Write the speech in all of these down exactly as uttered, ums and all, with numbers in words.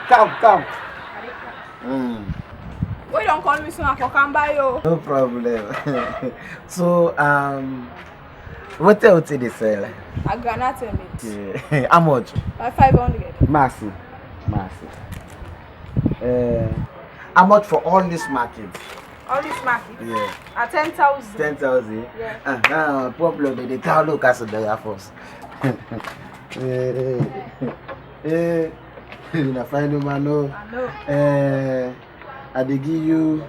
Come, come. Mm. Wey don call me so I for come buy o. No problem. So, um, wetin you take dey sell? A granite and meat. Yeah. How much? By five hundred. Mercy. Mercy. Uh, how much for all this market? All this market? Yeah. At ten thousand. Ten thousand? Yeah. Uh-huh. Problem, they dey tell look as the first. Eh, eh, na fine woman, no. I know. Eh, I dey give you,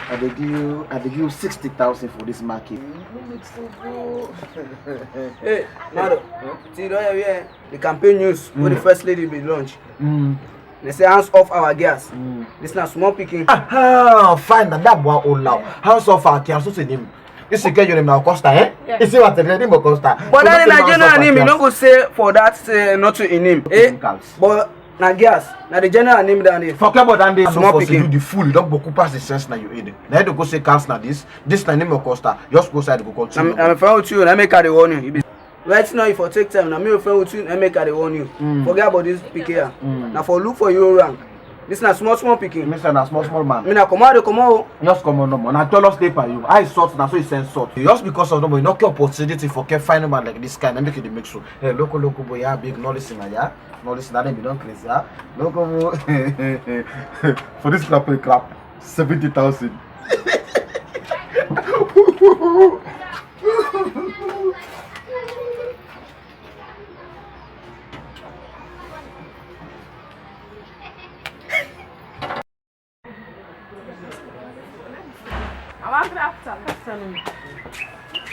I dey give you, I dey give you sixty thousand for this market. Hey, madam, see, you don hear the campaign news wey the first lady bin launch? Mm. Dem say hands off our girls. Mm. This na small pikin. Aha, fine, na that boy old now. Hands off our girls, what's the name? You see, get your name now, Costa, eh? Yeah. You see what the name of Costa? But that na general name, you no go say for that, say not to in name, eh? But na girls, na the general name that name. Forget about that name. Small pikin. You the fool, you don boku pass the sense na you head. Na you go say girls na this, this na name of Costa. Just go side, go continue. I'm, I'm fine with you. Na make I dey warn you. You be Right now, if I take time, na me offend with you, na make I dey warn you. Mm. Forget about this pikin here. Mm. Na for look for your rank. This na small small pikin. Mister na small small man. Me na comot, I dey comot o. Just comot no more. Na jealous dey by you. I sort na so you send sort. Just because of nobody, no get opportunity for get find man like this kind, na make you dey make so. Hey, local local boy, yeah, big no listen na, yeah. No listen, that name be don crazy, yeah. Local boy. For this clap, clap seventy thousand. Mama, good afternoon. Afternoon.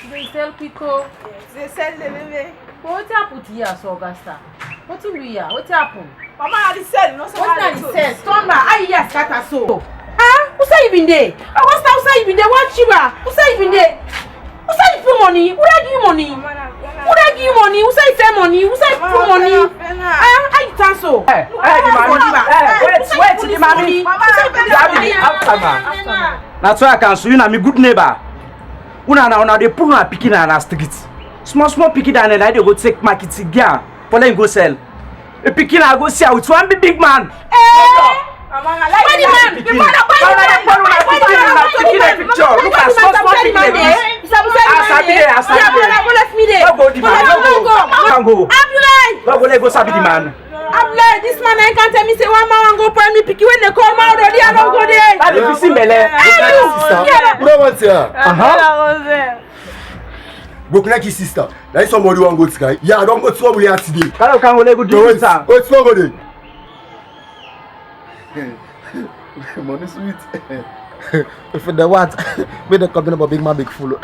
You dey sell quick o? Yes, dey sell lelele. But wetin happen to you as Augusta? Wetin do you here? Wetin happen? Mama, I dey sell, no sell. Wetin I dey sell? Turn back. How you here scatter so? Ah, who say you been dey? Augusta, who say you been dey? What you are? Who say you been dey? Who say you put money? Who dey give you money? Who dey give you money? Who say you fair money? Who say you put money? Ah, how you turn so? Eh, eh, the man. Eh, wait, wait, the man. Daddy, after, ma. After, ma. Na so I can sue you, na me good neighbor. Una na una dey pull una pikin na, na street. Small small pikin na, na dey go take market girl for let go sell. A pikin I go see her with one big big man. Eh? Where the man? The man, where the man? Where the man? Where the man? Look at small small pikin like this. I sabi dey, I sabi dey. No go the man, no go. No go. Abdullahi! No go, let go sabi the man. Abdullahi, this man, I can't tell me say one man wan go born me pikin wey dey call man already, I no go there. That dey fisi belle. Hey, you! Sister, you don't want here. Uh-huh. Bokuneki sister, na you somebody wan go try. Yeah, I don go trouble here today. Kalo kan go let go do this, sir. Wait, wait, no go there. Money sweet. If dem want, make dem come about big man, big fool.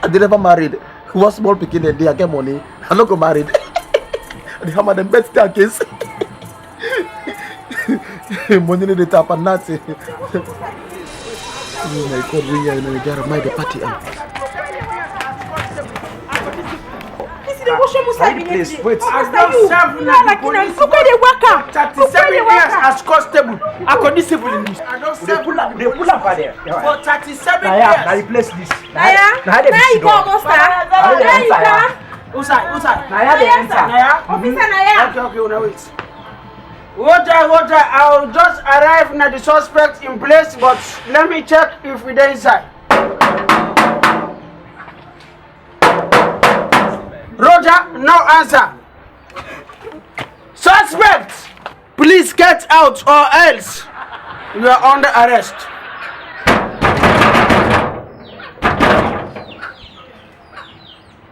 I dey never married. One small pikin dem dey, I get money. I no go married. The hammer dem bet their case. Money no dey tap and nothing. Oh my God, we here in Nigeria, mind the party out. This is the motion Musa bin dey play. Wait. Master, you, you are like, you know, look where they waka. Look where they waka. As constable, I could discipline this. I don serve the police for thirty-seven years. Na here, na replace this. Na here, na here you go, Augusta. Na here you go. Who side? Who side? Na here they enter. Na here? Officer, na here. Okay, okay, una wait. Hold on, hold on. I will just arrive na the suspect in place, but let me check if we dey inside. Roger, no answer. Suspect, please get out or else you are under arrest.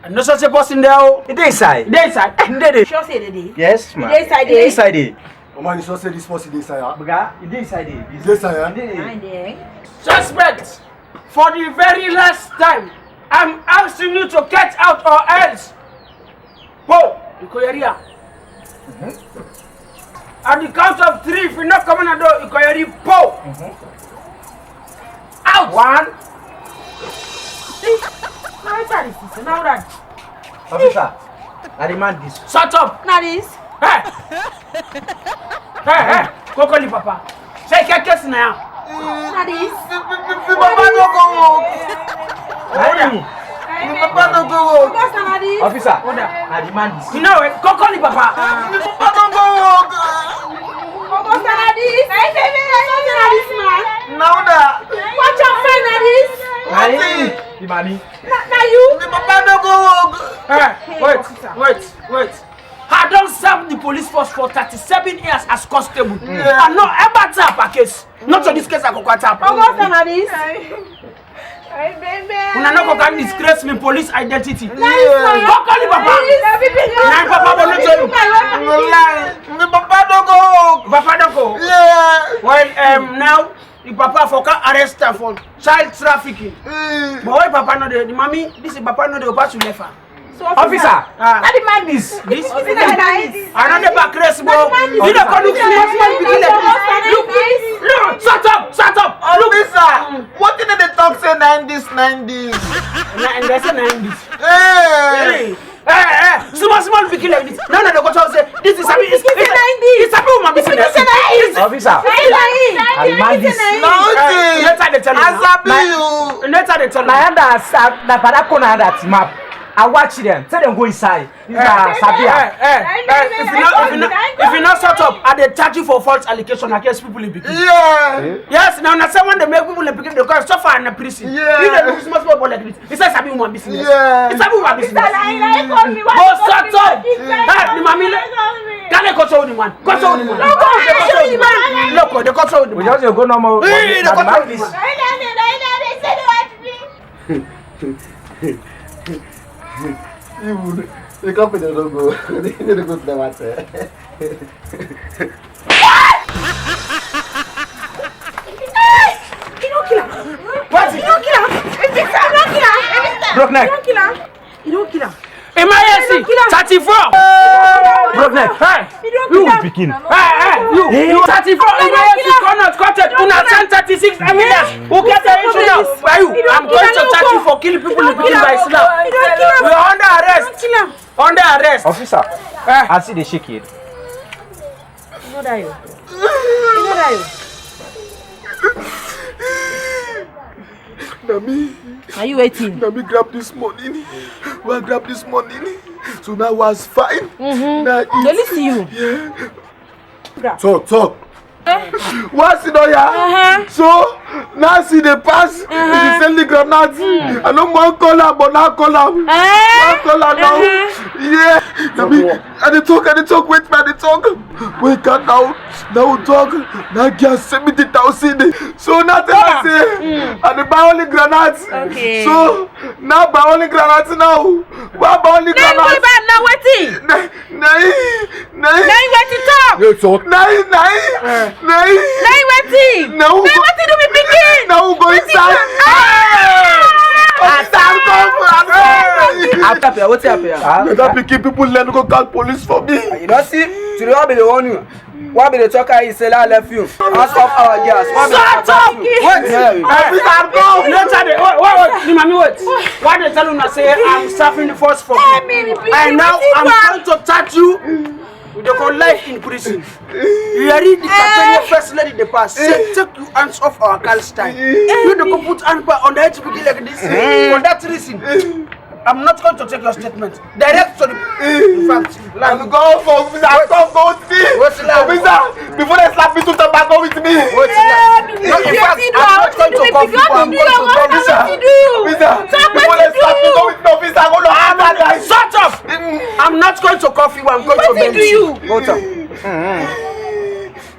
I no sure say person dey o. E dey inside. E dey inside. E dey dey. Sure say e dey dey? Yes, ma. E dey inside there? E dey inside there. Mama, you sure say this person dey inside, ah? Oga, e dey inside there. E dey inside, ah? E dey there. Suspect, for the very last time, I'm asking you to get out or else. Po, you go hear am. At the count of three, if you no come on the door, you go hear po. Out. One. Now that is it. Now that. Officer, I demand this. Shut up. Now this. Hey! Hey, hey! Go call the papa. Say, get case now. Na this. The papa no go work. Na him. The papa no go work. Officer, na this. Officer, order. I demand this. You know it. Go call the papa. The papa no go work. Officer, Na, na you? The papa no go work. Eh, wait, wait, wait. I don serve the police force for thirty-seven years as constable. Yeah. I no ever tap a case. Not to this case, I go quite tap. Ogo, na this. Una no go can disgrace me police identity. Go call the papa. Na him papa go not tell you. No lie. The papa no go work. Papa no go. Yeah. Well, um, now the papa for can arrest her for child trafficking. Mm. But why papa no dey? The mommy, this is papa no dey pass you left her. So, officer, ah, na the man this. This? Is it na the man this? I no dey back race, bro. You dey come look small, small pikin like this. Look, look, shut up, shut up. Look. Officer, wetin dem dey talk say na him this, na him this? Na, and dem say na him this. Hey. Hey, hey, hey, small, small pikin like this. No, no, dem go talk say this is sabi. It's, it's, it's sabi woman business. Officer, I demand this. Nothing. Later dem tell you. I sabi you. Later dem tell you. My hand, na Barako na hand at map. I watch them. Tell them go inside. This na Sabia. Eh, eh, eh, if you no, if you no, if you no shut up, I dey charge you for false allegation against people in pikin. Yeah. Eh? Yes, now na say when dem make people in pikin, dem go suffer in a prison. Yeah. You dey look small, small boy like this. He say sabi woman business. Yeah. He sabi woman business. Go shut up. Hey, the mommy. Can I control the man? Control the man. No, go show the man. Look, they control the man. We just go normal. Hey, they control the man. Even the company don go. They no go to the matter. He no kill am. What? He no kill am. He no kill am. Broke neck. He no kill am. He no kill am. Emergency, thirty-four. Broke neck. Hey, you pikin. Hey, hey, you, you thirty-four. Emergency, come out, cut it. Una send thirty-six ambulance. Who get the issue now? Why you? I'm going to charge you for killing people in pikin by slap. You are under arrest. Under arrest. Officer, I see the shake it. You know that you. You know that you. Na me. Are you waiting? Na me grab this money. Well, grab this money. So now was fine. Mm-hmm. Now they listen you. Yeah. Grab. Talk, talk. Why sit down here? Uh-huh. So now see the pass. Uh-huh. He send the granite. Mm. I no wan call am, but now call am. Eh? Now call am now. Uh-huh. Yeah. Na me. I dey talk, I dey talk, wait, man, I dey talk. Wait, calm down. Now talk. Now get seventy thousand. So now tell us say, I dey buy only granite. Okay. So now buy only granite now. Why buy only granite? Now you buy now wetin? Na, na, na. Na you wetin talk? Yes, sir. Na, na, na. Na you wetin? Na who go inside? After prayer, wetin happen? Better pikin people learn go call police for me. You don see? Today I be the one you. Why be the talk I say I left you? Ask of our girls. Why be the talk you? Wait. Yeah. Officer, go. Later, wait, wait, wait. The mommy, wait. Why they tell una say I'm serving the force for you? And now I'm going to touch you. We dey go life in prison. You hear the Catholic first lady dey pass. Say, take your hands off our girl style. You dey go put hand pa on the H P K like this. For that reason, I'm not going to take your statement. Direct to the, in fact, like, go for officer. Come go with me. Wait, officer, before they slap me two time, go with me. Wait, no, in fact, I'm not going to come. I'm going to come. Officer, before they slap me, go with me, officer. Go look at that guy. Shut up. I'm not going to cough you, I'm going to bend you. Go down.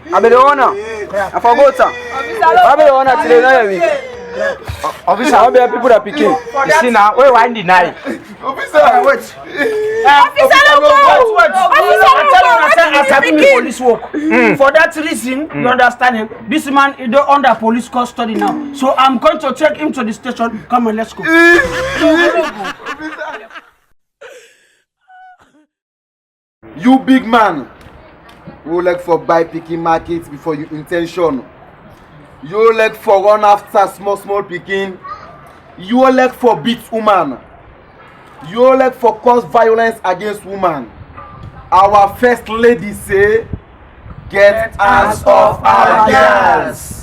I be the owner. I forgot am. I be the owner today, no hear me. Officer, I be a people that pikin. You see now, wait, why deny? Officer, wait. Officer, no go. Wait, wait. Officer, no go. I tell you, I sabi me police work. For that reason, you understand him. This man is under police custody now. So I'm going to take him to the station. Come on, let's go. You big man, you like for buy pikin market before you intention. You like for run after small small pikin. You like for beat woman. You like for cause violence against woman. Our first lady say, get hands off our girls.